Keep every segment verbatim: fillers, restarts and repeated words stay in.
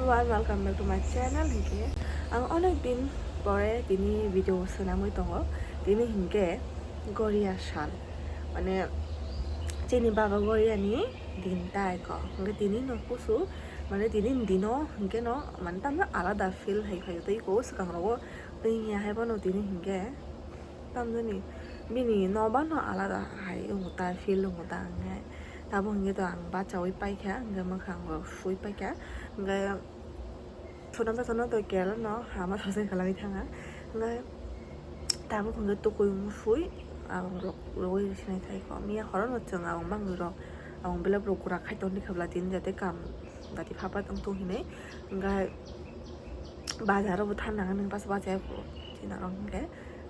Everyone, welcome back to my channel. Hinkhe ang onek din pore tini video swnamwi tongo. Tini hinkhe Goria sal, mane chini baba Goria ni din tai ko. Hinkhe tini no kusu, mane tini dino hinkhe no mane tamno alada feel hai phaio tei ko swkang rogo tei hiya hai bono tini hinkhe tamjani bini nokbar no alada hai wngo ta, feel wngo ta, hinkhe tabuk hinkhe to ang bachaui paikha, hinkhe mwkhang rok sui paikha, hinkhe phunukjak no to kela no hama sajak kwlangwi thangkha, hinkhe tabuk hinkhe tukui musui abang rok rwui sinai thai kho, miya horo no chwng abang bangwi rok abang belai borok gura khai tongdi khabla tini jate kam dati phapa tong tong hinwi, hinkhe bazar o bo thanda hwnwi bachai kho chini oro hinkhe.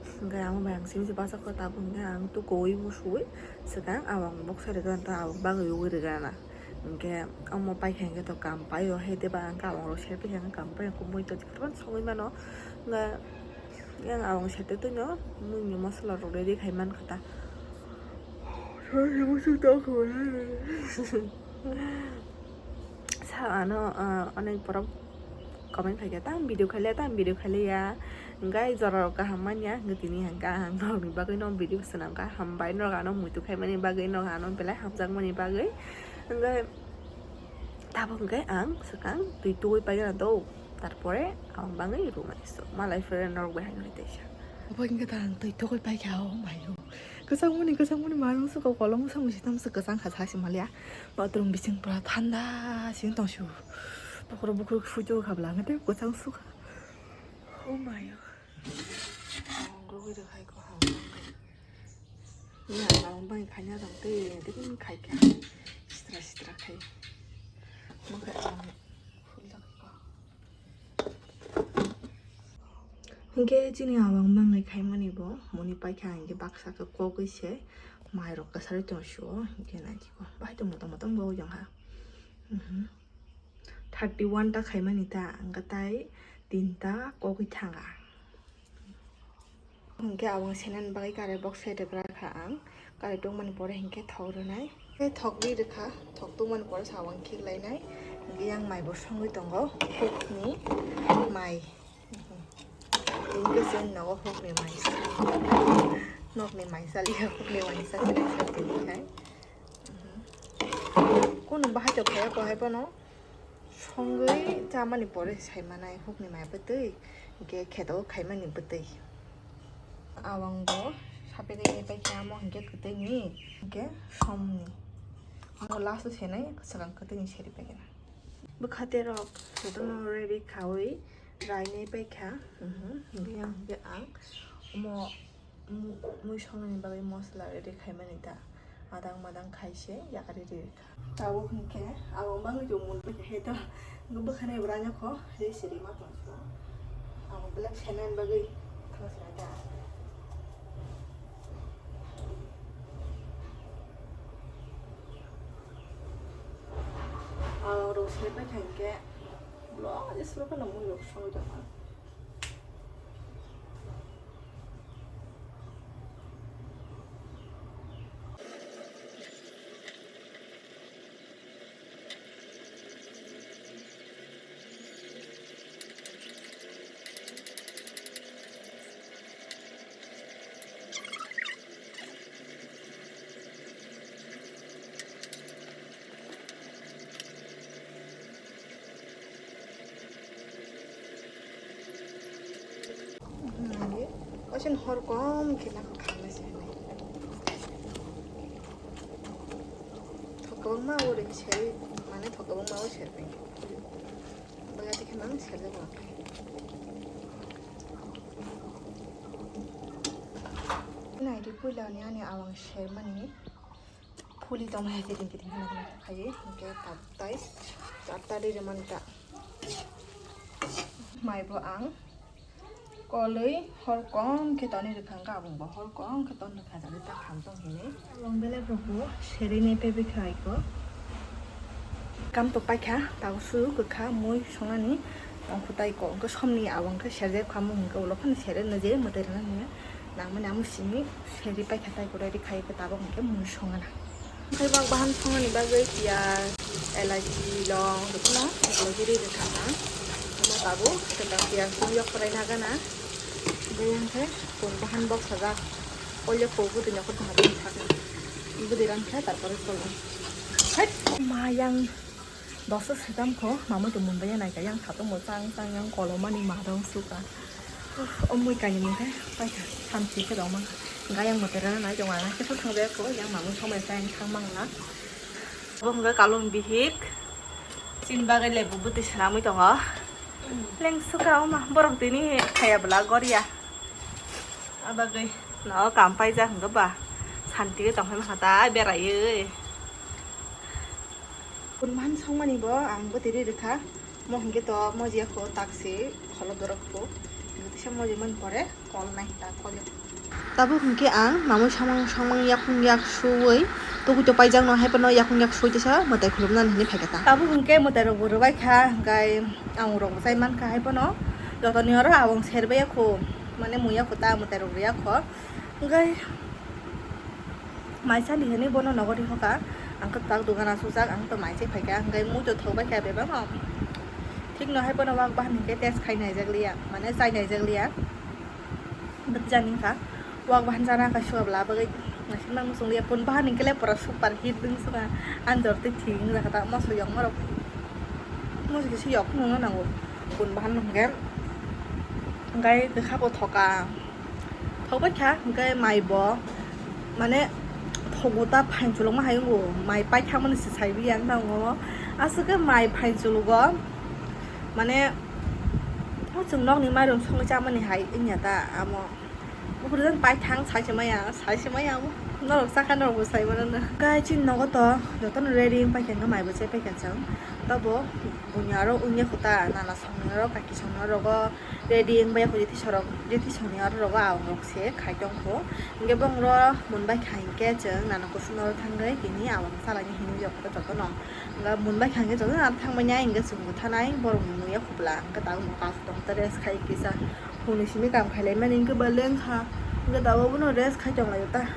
Hinkhe amo bai ang simi se bachakha tabuk hinkhe ang tukuui musui swkang abang boksa rwgana ta abang bagwi ui rwgana. Hinkhe omo paikha hinkhe to kam paio hai tei ba ang kabang rok serpi hinkhe kam pai kubui to jephuru songwi mano. Hinkhe yang abang sete twino mui ni mosola rok ready khai mankha ta. Sa ano, ah, onek borok comment khaikha, "Tang video khaile, tang video khaile ya." Hinkhe jorarok kaham manya, hinkhe tini hinkhe ang norokni bagwi no video swnamkha, hambai norok ano muitu khaimani bagwi, norok ano belai hamjakmani bagwi. Hinkhe tabuk hinkhe ang swkang twi tugwi paigana do, tarpore ang bangwi rwmani so malai friend norok bai hai teisa. Obo hinkhe ta ang twi tugwi paikha, oh my God. Kwchangmani, kwchangmani manung swkang kolom bwsang bwsang tamsa kwchang kha sa se maliya. Bathroom bising pura thanda sing tong su. Bokhorok bokhorok suitu khabla hwnkhe tei kwchang sukha. Oh my God. Ang rwgwi rwkhai ko ha. Ni ang bang khaina dong tei tei khai kha. Sitra sitra khai. Mo kha ang phul jak ko. Hinkhe chini abang bangwi khaimani bo muni paikha hinkhe baksa khe kogwi se mairok kwsarwi tong sio hinkhe naitiko bahai tongmo tongmo tong bo ojang ha. Mhm. Thirty one ta khaimani ta hinkhe tai tinta kogwi thanga. Hinkhe abang senani bagwi karai box side rwkha ang. Karai tongmani pore hinkhe thok rwnai. Khe thok ri rwkha, thok tongmani pore sa abang khiklainai. Hinkhe yang mai bo songwi tongo, hukni mai. Hinkhe chwng nogo hukni mai. Nokni mai chaliya, hukni mai chaliya. Kunu bahai to khaya ko hai bono. Songwi chamani pore saimanai hukni mai bwtwi, hinkhe kheto khaimani bwtwi. Awang bo sapegwi nai paikha amo hinkhe kwtwini, hinkhe somni. Amo last o senai swkang kwtwini seri paikha. Bwkha terok jotono ready khaui rainai paikha. Mhm, hinkhe ang, hinkhe ang omo Mu-, mui songnani bagwi mosola ready khaimani ta. Adang madang khaise yakarwi rikha. Tabuk hinkhe abo bagwi chwng mun paikha khe to bwkhani branya kho je siri ma tongkha. Abo belai senani bagwi thangsinai ta. Abo rok se paikha hinkhe bwlai je suro phano mui rok songwi tongkha. Nangdi, osen hor kom khe nakho khamna se hinwi. Thok kwbangma o ring se, mane thok kwbangma o serbai. Bwlai tikhe mang serjak wngkhe. Naidi puila ni ani awang sermani. Phuli tong hai kiting kiting kheno kheno khai, hinkhe tatai, tatai rwmani ta. Mai bo ang kolwi hor kom khe tonwi rwkha, hinkhe abong bo hor kom khe ton rwkha, jani ta kham tong hinwi. Abong belai rok bo serwi nai pebikha aiko. Kam to paikha, tago su kwkha mui songnani tongkhu tai ko, hinkhe somni abong khe serjak kha mung hinkhe ulo phano sere nw je mwtai rwna hiya. Nangmani amo simi seri paikha tai kwrwi ri khai khe tabuk hinkhe mui songna. Omo khe bak bahan songmani bagwi piyaj, elachi, long, jotono eklogi ri rwkha ang. Omo tabuk kwtal piyaj tong yok kwlai na gana. Tei ang khe kun bahan bok sajak. Olya kho bwtwi nokho tong bini sakni. Bwtwi ran khe tarpore cholo. Hai ma yang dosa switam kho mamui tong mun baya nai ka yang khatung bo chang chang yang kolomani ma dong suka. Uf, o mui kainwi mui khe paikha, samsi khe rwma. Gayang mwtai rana nai tongo, ang khe thang baya kho, yang mamung somai khe ang thang mangla. Bo hwnkhe kalung bihik, chini bagwi lebu bwtwi swnamwi tongo. Lengsuka oma, borok tini khaya bwla goria. Abagwi no kam paijak hwnkhe ba, santi khe tongphai mankha ta beraiwi. Kunman songmani bo ang bwtwi ri rwkha. Mo hwnkhe to mojiya kho taksi kholop dorok kho. Hwnkhe kisa moji man pore kol nai ta kol. Tabuk hwnkhe ang mamui samang samang yakung yak suwi tugui to paijak no hai phano yakung yak suwi tisa mwtai khulumnani hinwi phaikha ta. Tabuk hwnkhe mwtai rok bo rwbai kha hwnkhe ang rok bo chai mankha hai phano jotoni oro abang serbaiya kho mane muya kho ta mwtai rok riya kho hwnkhe. Mai sani hinwi bono nogo rihoka, ang khe tak dogan asukjak, ang to mai se phaikha, hwnkhe muitu thokbai kha bebak no. Thik no hai bono wak bahan hinkhe test khai naijak liya, mane chai naijak liya. Bwtwi jani wngkha, wak bahan jana kha suka bwla bagwi naisik nang muchung liya, pun bahan hinkhe le pura super hit wng suka, anjor tei thik wng jakha ta moso yokma rok. Moso kisa yok nungna nango, pun bahan no hwnkhe, hwnkhe kwkha bo thoka. Thokbai kha, hwnkhe mai bo, mane, thogo ta phainchulukma hai wngo, mai paithakmani se saiwi ang tamo. Aswk khe mai phainchulugo, mane, o chwng nokni mairum songwi chamani hai wngya ta, amo. Buphuru jan paithang sai se maya, sai se maya amo. Norok chakha, norok bo sai mano na. Hwnkhe chini nogo to jotono ready wng paikha, hwnkhe mai bo chai paikha chwng. Tobo buini aro wngya kho ta, nana songni aro kaki songni aro rogo. Ready wngbai kho jeti sorok, jeti songni aro rogo awang rok se khai tong kho. Hwnkhe bongro mun bai kha hinkhe chwng nana kusuno aro thangwi tini awang salai ni hinwi jokto jotono. Hwnkhe mun bai kha hinkhe jotono aro thangbai nai hwnkhe chwng bo thanai borok ni muya khupla hwnkhe tabuk no kasu tong ta rest khai kisa. Phungni simi kam khailai mani hwnkhe ba lengkha. Hwnkhe tabuk bono rest khai tong laio ta.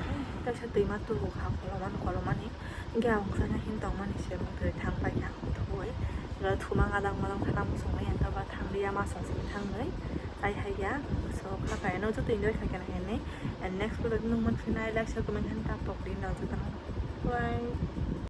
Kaisa twima tubu kha kolomani kolomani. Hwnkhe ang sana hin tongmani se mung twi thang paikha ang thugwi. Oro thuma ngadang madang khana muchungwi ang khe ba thang liya masong simi thangnwi. Chai hai ya. So kha kaya no joto enjoy khai khe na hinwi. And next vlog nung man phinai like share comment khan ta pok di no joto no. Bye.